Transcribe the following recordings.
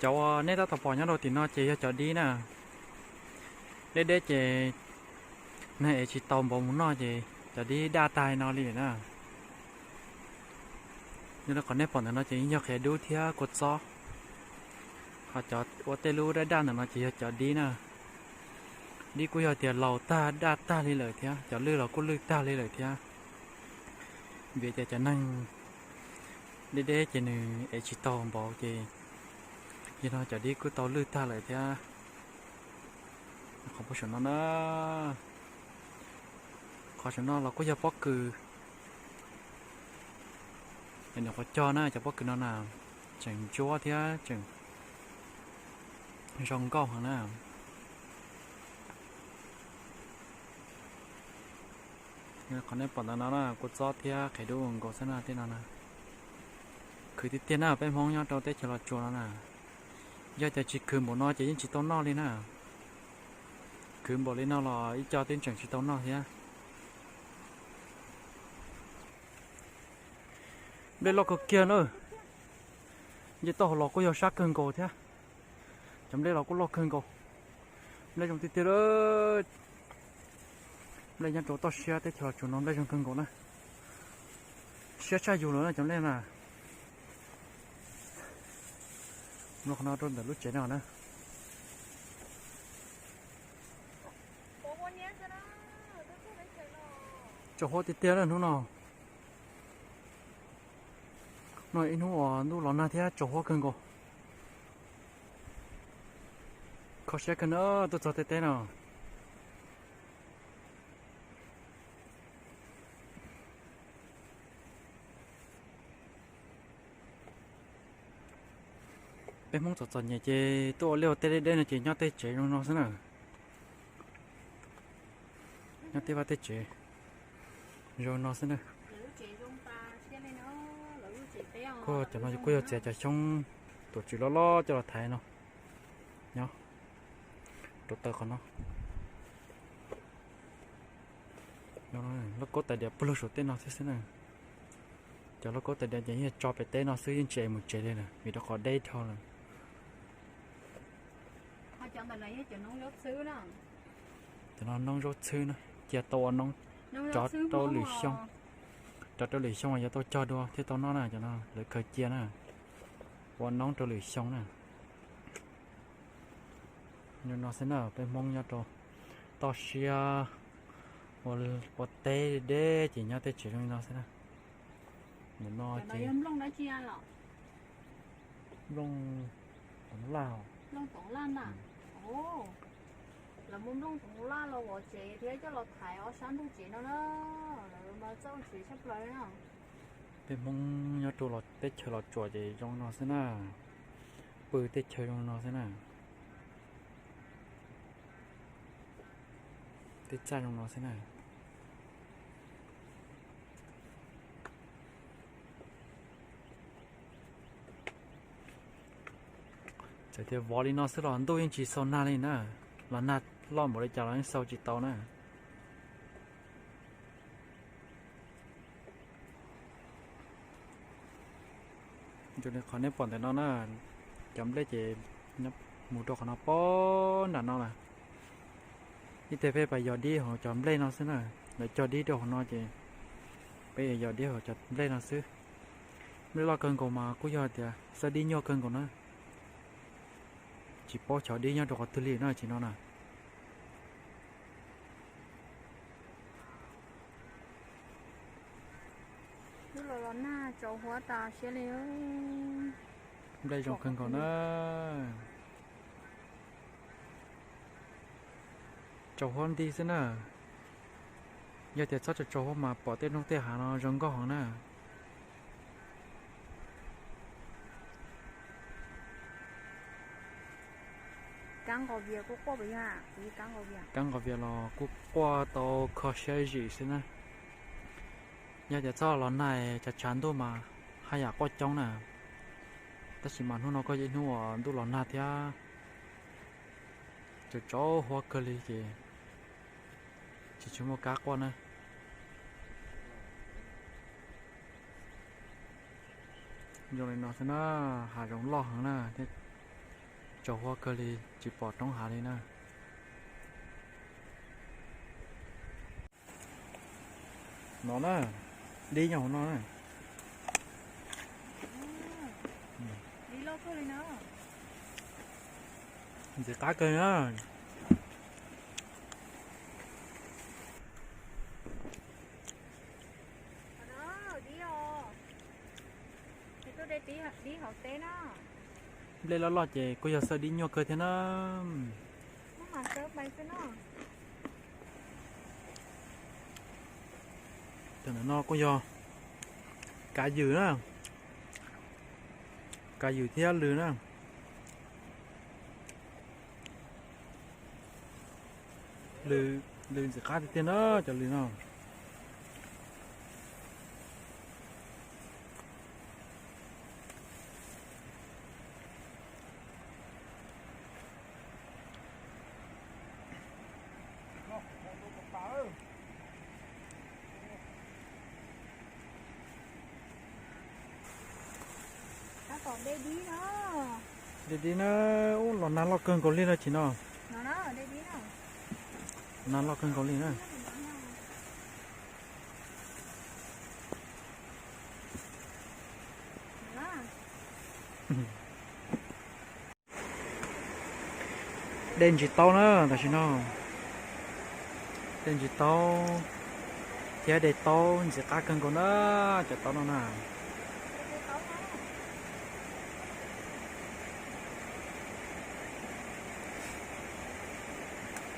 Cov uas nej tab tom pom nyob rau tim no ces yog cov dib na. Deb deb ces neeg ev tsis tau npaum mus noj ces cov dib daj tag li no li na. Yog li qhov nej pom ntawm no ces yeej yog qhiav dub thiab kua txob. Ho cov ua tej lub daj daj ntawm no ces yog cov dib na. Dib kuj yog tias laus tag daj tag li lawm thiab, cov lwj los kuj lwj tag li lawm thiab. Vim tias cov neeg deb deb ces nws ev tsis tau npaum ces yog no cov dib kuj tau lwj tag lawm thiab. Qhov puag saum no na, qhov saum no los kuj yog pob kws. Nyuam qhuav cog na, cov pob kws no na tseem ntsuab thiab tseem zoo nkauj heev na. Qhov nej pom ntawm no na kua txob thiab qhiav dub nkaus xwb na, tej no na. Khwv tiag tiag na, peb Hmoob nyob rau teb chaws Los Tsuas no na, yog tias tsis khwv npaum no ces yeej tsis tau noj li na. Khwv npaum li no los ib co twb tseem tsis tau noj thiab. Nplej loj kawg kiag na. Nce toj hauv los kuj yog sab kawg nkaus thiab. Cov nplej los kuj loj kawg nkaus. Nplej zoo tiag tiag lawm. Nplej nyob rau toj siab teb chaws Los Tsuas no nplej zoo kawg nkaus na. Siab tshaj yus lawm na cov nplej na. Mus qhov no rau ntawm lub tsev no na. Tsaus huab tiag tiag na hnub no. No ib hnub uas ntuj los nag thiab tsaus huab kawg nkaus. Kho siab kawg na tuaj txog tej teb no. Peb Hmoob txom txom nyem ces tuaj ua liaj ua teb deb deb no ces nyob tej tsev zoo no xwb na. Nyob tej vaj tej tsev zoo no xwb na. Kuj cov no kuj yog txiav cov xyoob tuam tswm loj loj coj los thaiv no. Nyob rau taw qhov no. Lauj kaub tais diav puag lug saum tej no thiab xwb na. Cov lauj kaub tais diav ces yeej tso pem teb no xwb, yeej tsis mus tsev li lawm vim rau qhov deb dhau lawm. Cov no noob zaub txhwb na, cia tau ua noob rov rau lwm xyoo, rov rau lwm xyoo yuav tau cog dua thiaj tau noj na. Cov no lawv khaws cia na, ua noob rau lwm xyoo na. Zoo no xwb na, peb Hmoob nyob rau toj siab ua teb deb ces nyob tej tsev zoo li no xwb na. Nim no ces nplooj toov laj, lawv muaj nplooj toov laj los vov tsev thiab coj los thaiv ob sab ntug tsev no na. Lawv mas txawj ua tsev tshaj plaws na. Peb Hmoob nyob rau teb chaws Los Tsuas ces zoo no xwb na, pw tej chaw zoo no xwb na. Tej txaj zoo no xwb na. Txawm tias vov li no xwb los ntuj yeej tsis xaus nag li na, los nag loj npaum li cas los yeej xaus tsis tau na. Zoo li qhov nej pom ntawm no na, cov nplej ces mus rau qhov no poob nram no lawm. Ib teg peb pais yos dib hauv cov nplej no xwb na, lawv cog dib rau hauv no ces peb yos dib hauv cov nplej no xwb. Nplej loj kawg nkaus mas kuj yog tias xab dib nyuaj kawg nkaus na, tsis paub xyov dib nyob rau qhov twg li na tsis no na. Nplooj zoo kawg nkaus na. Tsaus huab nti xwb na. Yog tias txhob tsaus tsaus huab mas pom tej nroog tej hav no zoo nkauj heev na. Kab nqos vias los kuj quaj tau kho siab zim xwb na. Yog tias txhob los nag tshav tshav ntuj mas haj yam quaj coob na. Tab sis mas hnub no kuj yog ib hnub uas ntuj los nag thiab tsaus tsaus huab kawg li ces tsis tshua muaj kab quaj na. Zoo li no xwb na, hav zoov loj heev na thiab Tsaus huab kawg li, tsis pom roob hav li na. No na, dib nyob hauv no na. Ntxim qab kawg na. Nplej loj loj ces kuj yog xawj dib nyuaj kawg thiab na. Tam sim no kuj yog kav ywm na, kav ywm thiab lws na. Lws, lws ntxim qab tiag tiag na cov lws no. Dej dib na, ub, los nag loj kawg nkaus li no tsis no. Nag loj kawg nkaus li na. De ntsis taub na tam sim no. De ntsis taub thiab de taub ntxim qab kawg nkaus na, cov taub no na.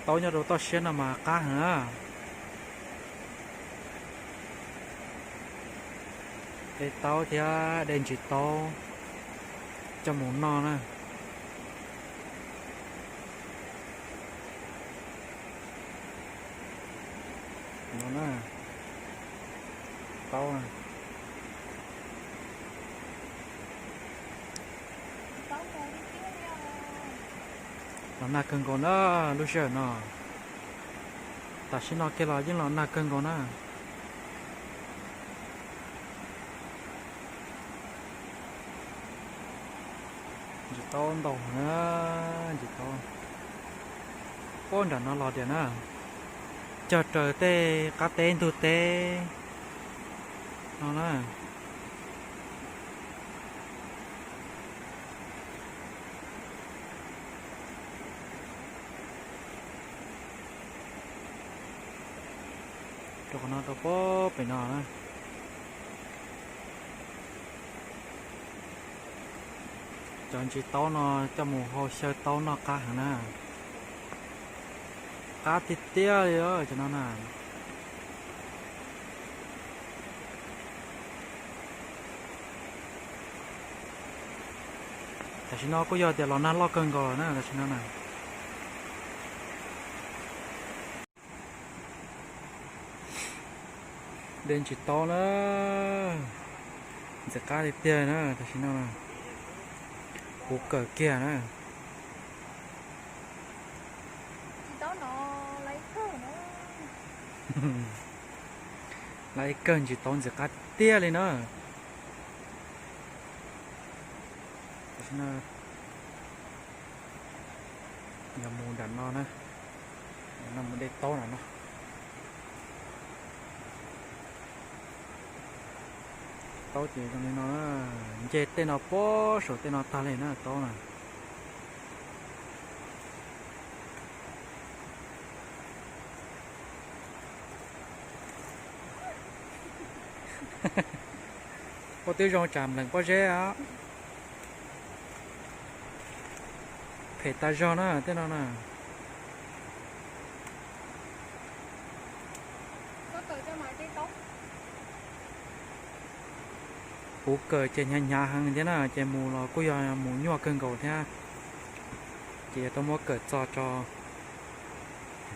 Taub nyob rau toj siab no mas qab heev na. De taub thiab de ntsis taub coj mus noj na. No na, taub. Los nag kawg nkaus na lub sij hawm no. Tam sim no kiag los yeej los nag kawg nkaus na. Ntsis taub ntau na, ntsis taub. Puag nram no los tias na, cog raws tej qab teb ntug teb no na. Rau qhov no rau puag pem no na. Cov ntsis taub no coj mus hau xyaw taub noj qab heev na. Qab tiag tiag li cov no na. Tam sim no kuj yog tias los nag loj kawg nkaus lawm na tam sim no na. De ntsis taub na, ntxim qab tiag tiag na tam sim no na. Puv kawm kiag na. Laiv kawg ntsis taub ntxim qab tiag li na. Tam sim no yog mus nram no na, no mus de taub nram no. Taub ces zoo li no na, nce tej no puag saum tej no tag li na taub na. Ua twb zoo tsam nplees pob zeb os. Phem tas zog na tej no na. Puv kawm ces hnyav hnyav heev thiab na, ces mus los kuj yog mus nyuaj kawg nkaus thiab. Ces yuav tau muab kawm txog tso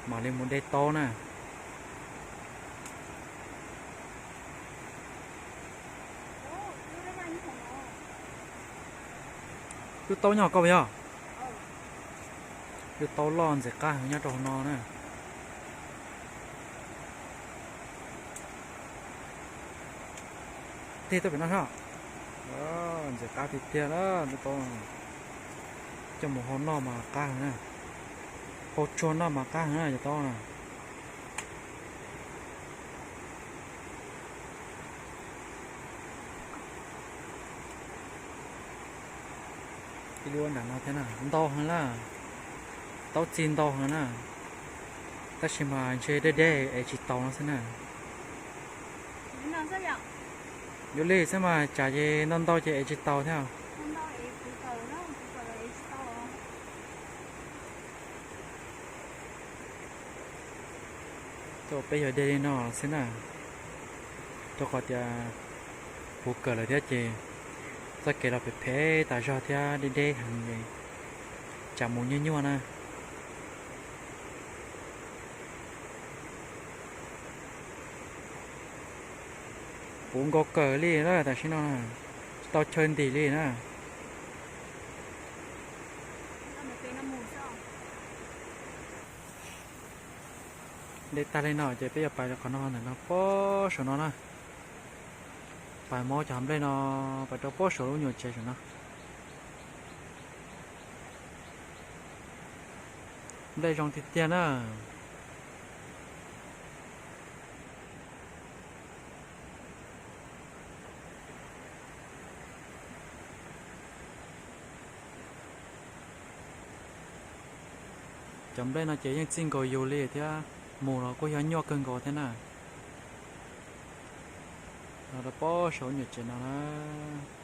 mam li mus de taub na. Lub taub nyob koj puas yog? Lub taub loj ntxim qab heev nyob rau hauv no na. Tig tuaj pem no soj. Ntxim qab tiag tiag na lub taub. Coj mus hau noj mas qab heev na, hau tsuag noj mas qab heev na cov nplej na. Ib lub nram no thiab na, ntau heev na, tau txi ntau heev na, tab sis mas ntshe deb deb es tsis tau no xwb na. Yuav li xwb mas tsam ces ntau ntau ces es tsis tau thiab. Peb yog de li no xwb na, rau qhov tias puv kawm lawm thiab ces txoj kev los phem phem tas zog thiab deb deb heev es tsam mus nyuaj nyuaj na. Puv nkaus kawm li na tam sim no, tsis tau chaw ntim li na. De tag li no ces peb yuav pais rau qhov no ntawm no pob saum no na, pais muab cov nplej no pais rau pob saum lub nyuam tsev saum no. Nplej zoo tiag tiag na. Cov nplej no ces yeej txij nkaus yus li thiab, mus los kuj yog nyuaj kawg nkaus thiab na. Los rau pob saum nyuam tsev no na.